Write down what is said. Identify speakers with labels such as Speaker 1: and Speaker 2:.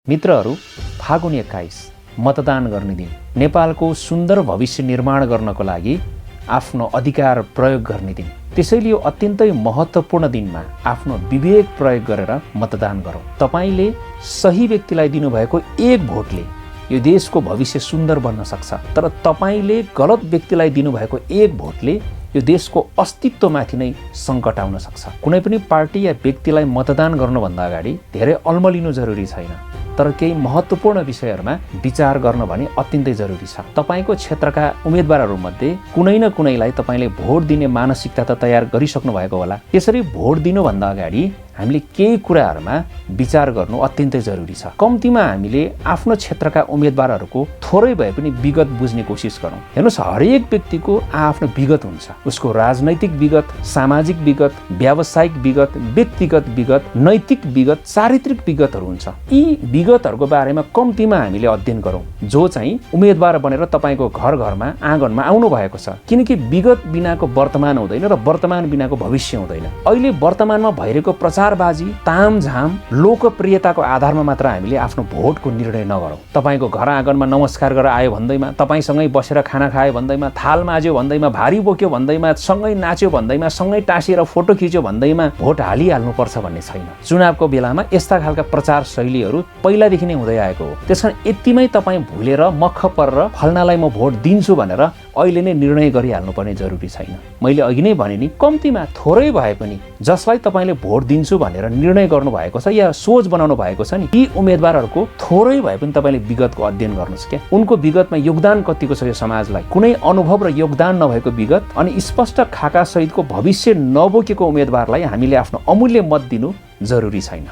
Speaker 1: मित्रहरू, फागुन 21 मतदान गर्ने दिन, नेपालको सुन्दर भविष्य निर्माण गर्नको लागि आफ्नो अधिकार प्रयोग गर्ने दिन। त्यसैले यो अत्यन्तै महत्त्वपूर्ण दिनमा आफ्नो विवेक प्रयोग गरेर मतदान गरौँ। तपाईले सही व्यक्तिलाई दिनुभएको एक भोटले यो देशको भविष्य सुन्दर बन्न सक्छ, तर तपाईले गलत व्यक्तिलाई दिनुभएको एक भोटले यो देशको अस्तित्वमाथि नै सङ्कट आउन सक्छ। कुनै पनि पार्टी या व्यक्तिलाई मतदान गर्नुभन्दा अगाडि धेरै अल्मलिनु जरुरी छैन, तर केही महत्त्वपूर्ण विषयहरूमा विचार गर्न भने अत्यन्तै जरुरी छ। तपाईको क्षेत्रका उम्मेदवारहरूमध्ये कुनै न कुनैलाई तपाईले भोट दिने मानसिकता त तयार गरिसक्नु भएको होला। यसरी भोट दिनुभन्दा अगाडि हामीले केही कुराहरूमा विचार गर्नु अत्यन्तै जरुरी छ। कम्तीमा हामीले आफ्नो क्षेत्रका उम्मेदवारहरूको थोरै भए पनि विगत बुझ्ने कोसिस गरौँ। हेर्नुहोस्, हरेक व्यक्तिको आफ्नो विगत हुन्छ। उसको राजनैतिक विगत, सामाजिक विगत, व्यावसायिक विगत, व्यक्तिगत विगत, नैतिक विगत, चारित्रिक विगतहरू हुन्छ। यी विगतहरूको बारेमा कम्तीमा हामीले अध्ययन गरौँ, जो चाहिँ उम्मेदवार बनेर तपाईँको घर घरमा आँगनमा आउनु भएको छ। किनकि विगत बिनाको वर्तमान हुँदैन र वर्तमान बिनाको भविष्य हुँदैन। अहिले वर्तमानमा भइरहेको प्रचारबाजी, तामझाम, लोकप्रियताको आधारमा मात्र हामीले आफ्नो भोटको निर्णय नगरौँ। तपाईँको घर आँगनमा नमस्कार गरेर आयो भन्दैमा, तपाईँसँगै बसेर खाना खायो भन्दैमा, थाल माझ्यो भन्दैमा, भारी बोक्यो भन्दैमा, सँगै नाच्यो भन्दैमा, सँगै टाँसिएर फोटो खिच्यो भन्दैमा भोट हालिहाल्नुपर्छ भन्ने छैन। चुनावको बेलामा यस्ता खालका प्रचार शैलीहरू पहिलादेखि नै हुँदै आएको हो। त्यसकारण यतिमै तपाईँ भुलेर मख परेर फल्नालाई म भोट दिन्छु भनेर अहिले नै निर्णय गरिहाल्नुपर्ने जरुरी छैन। मैले अघि नै भने नि, कम्तीमा थोरै भए पनि जसलाई तपाईँले भोट दिन्छु भनेर निर्णय गर्नु भएको छ या सोच बनाउनु भएको छ नि, ती उम्मेदवारहरूको थोरै भए पनि तपाईँले विगतको अध्ययन गर्नुहोस् क्या। उनको विगतमा योगदान कतिको छ यो समाजलाई, कुनै अनुभव र योगदान नभएको विगत अनि स्पष्ट खाका सहितको भविष्य नबोकेको उम्मेदवारलाई हामीले आफ्नो अमूल्य मत दिनु जरुरी छैन।